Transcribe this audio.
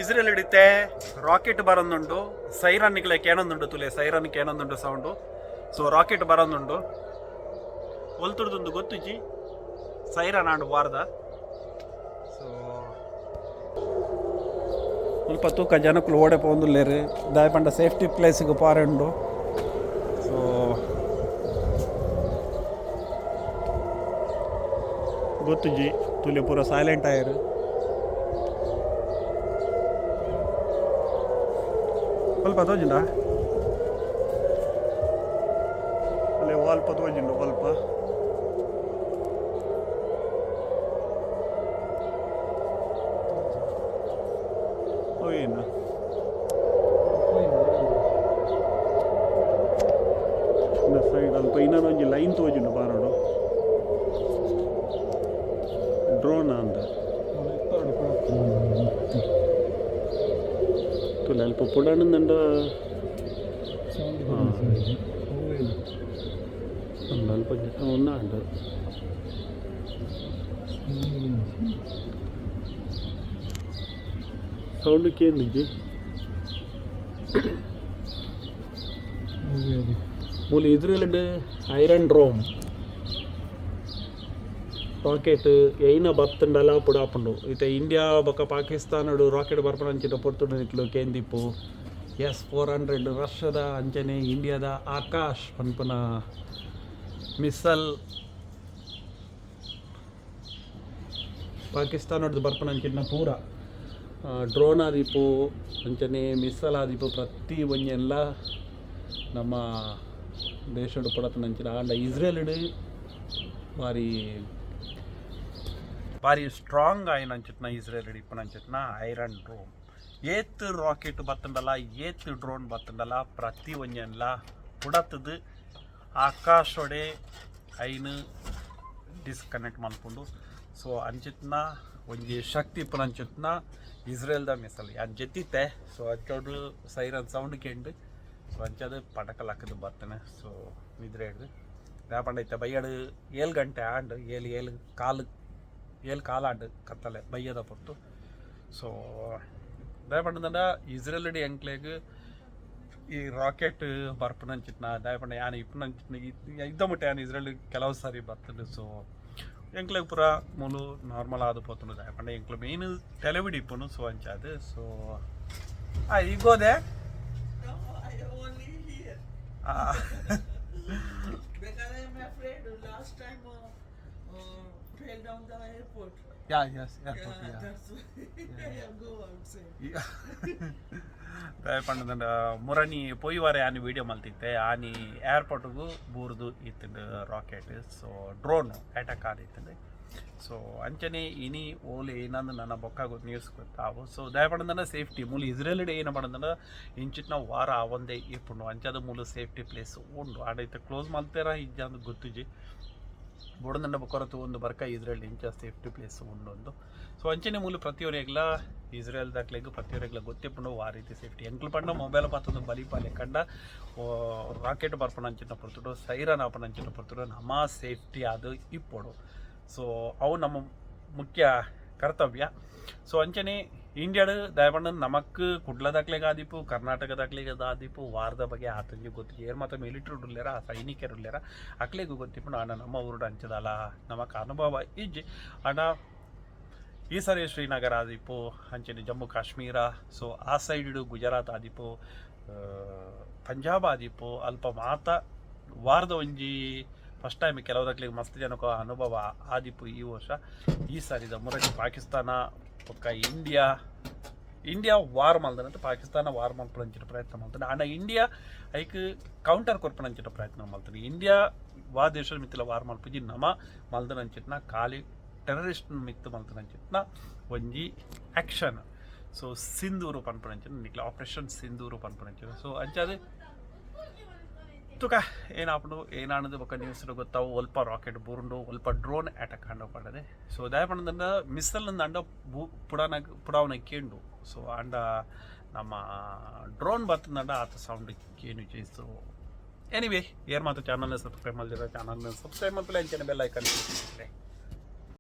Israel ಹಿಡಿತೆ rocket ಬರೋದುಂಡು. Siren ನಿಕ್ಲೆ ಕೇನೊಂದುಂಡು ತುಲೆ, ಸೈರನ್ ಕೇನೊಂದುಂಡು ಸೌಂಡು. ಸೊ ರಾಕೆಟ್ ಬರೋದುಂಡು, ಒಲ್ತುರ್ದುಂದು ಗೊತ್ತುಜಿ. ಸೈರನ್ ಆಂಡ್ ವಾರ್ದ. ಸೊ ಸ್ವಲ್ಪ ತೂಕ ಜನಕುಲು ಓಡೆ ಪೋಂದುಲ್ಲೇರು, ದಾಯ ಪಂಡ ಸೇಫ್ಟಿ ಪ್ಲೇಸ್ಗೆ ಪಾರುಂಡು. ಸೊ ಗೊತ್ತುಜಿ, ತುಲೆ ಪೂರ ಸೈಲೆಂಟ್ ಆಯರು. ಸ್ವಲ್ಪ ತೋಜಿಂಡ ಅಲ್ಲೇ, ಅಲ್ಪ ತೋಜಿಂಡು ಅಲ್ಪ. ಏನು ಸೈಡ್ ಅಲ್ಪ ಇನ್ನೊಂದು ಲೈನ್ ತೋಜುಂಡು ಬಾರೋಡು, ಡ್ರೋನ್ ಅಂದ. ತುಲೆ ಅಲ್ಪ ಪುಡಾಣಂದಂಡ. ಅಲ್ಪ ಒಂದಾಂಡ್ ಸೌಂಡ್ ಕೇಂದಿಜ್ಜಿ. ಮೂಲು ಇಸ್ರೇಲ್ಡ್ ಐರನ್ ಡ್ರೋಮ್ ರಾಕೆಟ್ ಎಯ್ನ ಬತ್ತುಂಡಲ ಪುಡಾಪುಂಡು. ಇತ್ತೆ ಇಂಡಿಯಾ ಬೊಕ್ಕ ಪಾಕಿಸ್ತಾನಡ್ ರಾಕೆಟ್ ಬರ್ಪುನಂಚಿನ ಪೊರ್ತುಡು ನಿಕ್ಲು ಕೇಂದಿಪ್ಪು. ಎಸ್ 400 ರಷ್ಯಾದ, ಅಂಚನೆ ಇಂಡಿಯಾದ ಆಕಾಶ್ ಪನ್ಪುನ ಮಿಸಲ್ ಪಾಕಿಸ್ತಾನಡ್ದು ಬರ್ಪುನಂಚಿನ ಪೂರ ಡ್ರೋನ್ ಆದಿಪ್ಪು, ಅಂಚನೆ ಮಿಸಲ್ ಆದಿಪ್ಪು, ಪ್ರತಿ ಒಂಜೆನ್ಲ ನಮ್ಮ ದೇಶಡ್ ಪುಡತನಂಚಿನ. ಆಂಡ ಇಸ್ರೇಲ್ಡ್ ಬಾರಿ ಬಾರಿ ಸ್ಟ್ರಾಂಗ್ ಆಯಿನಂಚಿತ್ನ ಇಸ್ರೇಲ್ ಇಪ್ಪುನಂಚಿತ್ನ ಐರನ್ ಡ್ರೋನ್. ಏತ್ ರಾಕೆಟ್ ಬತ್ತುಂಡಲ, ಏತ್ ಡ್ರೋನ್ ಬತ್ತುಂಡಲ, ಪ್ರತಿ ಒಂಜೆನ್ಲ ಪುಡತದು ಆಕಾಶೊಡೆ ಐನ್ ಡಿಸ್ಕನೆಕ್ಟ್ ಮಲ್ಪುಂಡು. ಸೊ ಅಂಚಿತ್ನ ಒಂಜಿ ಶಕ್ತಿ ಇಪ್ಪುನಂಚಿತ್ನ ಇಸ್ರೇಲ್ದ ಮಿಸಲ್ ಯಾನ್ ಜೆತ್ತಿತ್ತೆ. ಸೊ ಅಂಚೋಡು ಸೈರನ್ ಸೌಂಡ್ ಕೇಂಡು. ಸೊ ಅಂಚಾದ್ ಪಟಕ ಲಕ್ಕದು ಬರ್ತೇನೆ. ಸೊ ನಿದ್ರೆ ಹಿಡ್ದು ದಾಯೆ ಪಂಡ ಇತ್ತೆ ಬಯ್ಯಡ್ 7 ಗಂಟೆ ಆಂಡ್, ಏಳು ಏಳು ಕಾಲು, 7:15 ಆಂಡ್, ಕತ್ತಲೆ ಬಯ್ಯದ ಪೊರ್ತು. ಸೊ ದಾಯೆ ಪಂಡಂಡ ಇಸ್ರೇಲ್ ಎಂಕ್ಲೆಗ್ ಈ ರಾಕೆಟ್ ಬರ್ಪುನಂಚಿತ್ನ, ದಾಯೆ ಪಂಡ ಯಾನ್ ಇಪ್ಪುನಂಚಿತ್ನ ಇದ್ದ ಮುಟ್ಟ ಯಾನ್ ಇಸ್ರೇಲ್ ಕೆಲವು ಸಾರಿ ಬರ್ತುಂಡು. ಸೊ ಎಂಕ್ಲೆಗ್ ಪೂರ ಮೂಲು ನಾರ್ಮಲ್ ಆದ್ ಪೋತುಂಡು. ದಾಯೆ ಪಂಡ ಎಂಕ್ಲು ಮೇನ್ ತೆಲವಿಡ್ ಇಪ್ಪುನು. ಸೊ ಅಂಚಾದ್. ಸೊ you go there. No, I only here. Because I am afraid. Last time fell down the airport. Yeah, yes, airport. Yeah, that's why I go outside. ದಾಯೆ ಪಂಡಂಡ ಮುರಣಿ ಪೋಯಿ ವಾರ ಯಾನ್ ವೀಡಿಯೋ ಮಲ್ತಿತ್ತೆ. ಆನಿ ಏರ್ಪೋರ್ಟ್ಗು ಬೂರ್ದು ಇತ್ತಂಡು ರಾಕೆಟ್. ಸೊ ಡ್ರೋನ್ ಅಟ್ಯಾಕ್ ಆದಿತ್ತಂಡು. ಸೊ ಅಂಚನೆ ಇನಿ ಓಲು ಏನಂದು ನನ್ನ ಬೊಕ್ಕ ನ್ಯೂಸ್ ಗೊತ್ತಾವು. ಸೊ ದಾಯೆ ಪಂಡಂಡ ಸೇಫ್ಟಿ ಮೂಲು ಇಸ್ರೇಲ್ ಏನ ಪಂಡಂಡ ಇಂಚಿತ್ನ ವಾರ ಆವಂದೇ ಇಪ್ಪುಂಡು. ಅಂಚಾದ ಮೂಲು ಸೇಫ್ಟಿ ಪ್ಲೇಸ್ ಉಂಡು. ಆಂಡ ಇತ್ತೆ ಕ್ಲೋಸ್ ಮಲ್ತೇರ ಇಜ್ಜ ಅಂದ್ ಗೊತ್ತುಜಿ. ಬೋಡಂದಂಡ ಬೊಕೊರತು ಒಂದು ಬರ್ಕ ಇಸ್ರೇಲ್ ಇಂಚ ಸೇಫ್ಟಿ ಪ್ಲೇಸ್ ಉಂಡು ಒಂದು. ಸೊ ಅಂಚನೆ ಮೂಲು ಪ್ರತಿಯೊರಿಗ್ಲ ಇಸ್ರೇಲ್ ದಾಕ್ಲೆಗ್ ಪ್ರತಿಯೊರಿಗ್ಲ ಗೊತ್ತಿಪ್ಪುಂಡು ವಾ ರೀತಿ ಸೇಫ್ಟಿ. ಎಂಕ್ಲು ಪಂಡ ಮೊಬೈಲ್ ಪತ್ತೊಂದು ಬಲಿಪಾಲೆ ಕಂಡ ರಾಕೆಟ್ ಬರ್ಪುನಂಚಿನ ಪೊರ್ತುಡು, ಸೈರನ್ ಆಪುನಂಚಿನ ಪೊರ್ತುಡು ನಮ್ಮ ಸೇಫ್ಟಿ ಅದು ಇಪ್ಪೊಡು. ಸೊ ಅವು ನಮ್ಮ ಮುಖ್ಯ ಕರ್ತವ್ಯ. ಸೊ ಅಂಚನೆ ಇಂಡಿಯಾಡ್ ದಾಯಪಂಡ ನಮಕ್ ಕುಡ್ಲದಾಕ್ಲೆಗ್ ಆದಿಪ್ಪು, ಕರ್ನಾಟಕದಾಕ್ಲೆಗ್ ಆದಿಪ್ಪು, ವಾರದ ಬಗ್ಗೆ ಆತಂಜಿ ಗೊತ್ತು. ಏರ್ ಮಾತ ಮಿಲಿಟ್ರಿ ಉಲ್ಲೇರ, ಆ ಸೈನಿಕರು ಉಲ್ಲೇರ, ಅಕ್ಲೆಗ್ ಗೊತ್ತಿಪ್ಪುಂಡು. ಆಂಡ ನಮ್ಮ ಊರುಡು ಅಂಚದಲ್ಲ, ನಮಕ್ ಅನುಭವ ಇಜ್ಜಿ. ಆಂಡ ಈ ಸರಿ ಶ್ರೀನಗರ ಆದಿಪ್ಪು, ಅಂಚನೆ ಜಮ್ಮು ಕಾಶ್ಮೀರ, ಸೊ ಆ ಸೈಡ್ ಗುಜರಾತ್ ಆದಿಪ್ಪು, ಪಂಜಾಬ್ ಆದಿಪ್ಪು, ಅಲ್ಪ ಮಾತ ವಾರದ ಒಂಜಿ ಫಸ್ಟ್ ಟೈಮ್ ಕೆಲವುದಕ್ಲೆಗ್ ಮಸ್ತ್ ಜನಕ್ಕೆ ಅನುಭವ ಆದಿಪ್ಪು. ಈ ವರ್ಷ ಈ ಸಾರಿದ ಮುರಡಿ ಪಾಕಿಸ್ತಾನ ಬೊಕ್ಕ ಇಂಡಿಯಾ ಇಂಡಿಯಾ ವಾರ್ ಮಲ್ದನಂತ ಪಾಕಿಸ್ತಾನ ವಾರ್ ಮಲ್ಪುನಂಚಿನ ಪ್ರಯತ್ನ ಮಲ್ತಂಡು. ಆಂಡ ಇಂಡಿಯಾ ಐಕ್ ಕೌಂಟರ್ ಕೊರ್ಪುನಂಚಿನ ಪ್ರಯತ್ನ ಮಲ್ತಂಡು. ಇಂಡಿಯಾ ವಾ ದೇಶದ ಮಿತ್ತಲ ವಾರ್ ಮಲ್ಪುಜಿ. ನಮ ಮಲ್ದನಂಚಿತ್ನ ಖಾಲಿ ಟೆರರಿಸ್ಟ್ ಮಿತ್ತು ಮಲ್ತನಂಚಿತ್ನ ಒಂಜಿ ಆಕ್ಷನ್. ಸೊ ಸಿಂಧೂರು ಪನ್ಪುನಂಚಿನ ನಿಕ್ಲೆ ಆಪರೇಷನ್ ಸಿಂಧೂರು ಪನ್ಪುನಂಚಿನ. ಸೊ ಅಂಚಾದ್ ತುಕ ಏನಾಪುಂಡು ಏನಾಣದು ಬೊಕ್ಕ ನ್ಯೂಸ್ ಗೊತ್ತಾವು. ಒಲ್ಪ ರಾಕೆಟ್ ಬೂರುಂಡು, ಒಲ್ಪ ಡ್ರೋನ್ ಅಟ್ಯಾಕ್ ಆಂಡ ಪಂಡದೆ. ಸೊ ದಾಯ ಪಂಡಂಡ ಮಿಸಲ್ ಅಂಡ ಬೂ ಪುಡಾನ ಪುಡಾವನ ಕೇಂಡು. ಸೊ ಅಂಡ ನಮ್ಮ ಡ್ರೋನ್ ಬರ್ತದಂಡ ಆತ ಸೌಂಡ್ ಕೇನು. ಸೊ ಎನಿವೇ, ಏರ್ ಮಾತ್ರ ಚಾನಲ್ನ ಸಬ್ಸ್ಕ್ರೈಬ್ ಮಲ್ದಿರ, ಚಾನಲ್ನ ಸಬ್ಸ್ಕ್ರೈಬ್ ಮಲ್ಪಲೆ. ಅಂಚನೆ ಬೆಲ್ ಐಕನ್.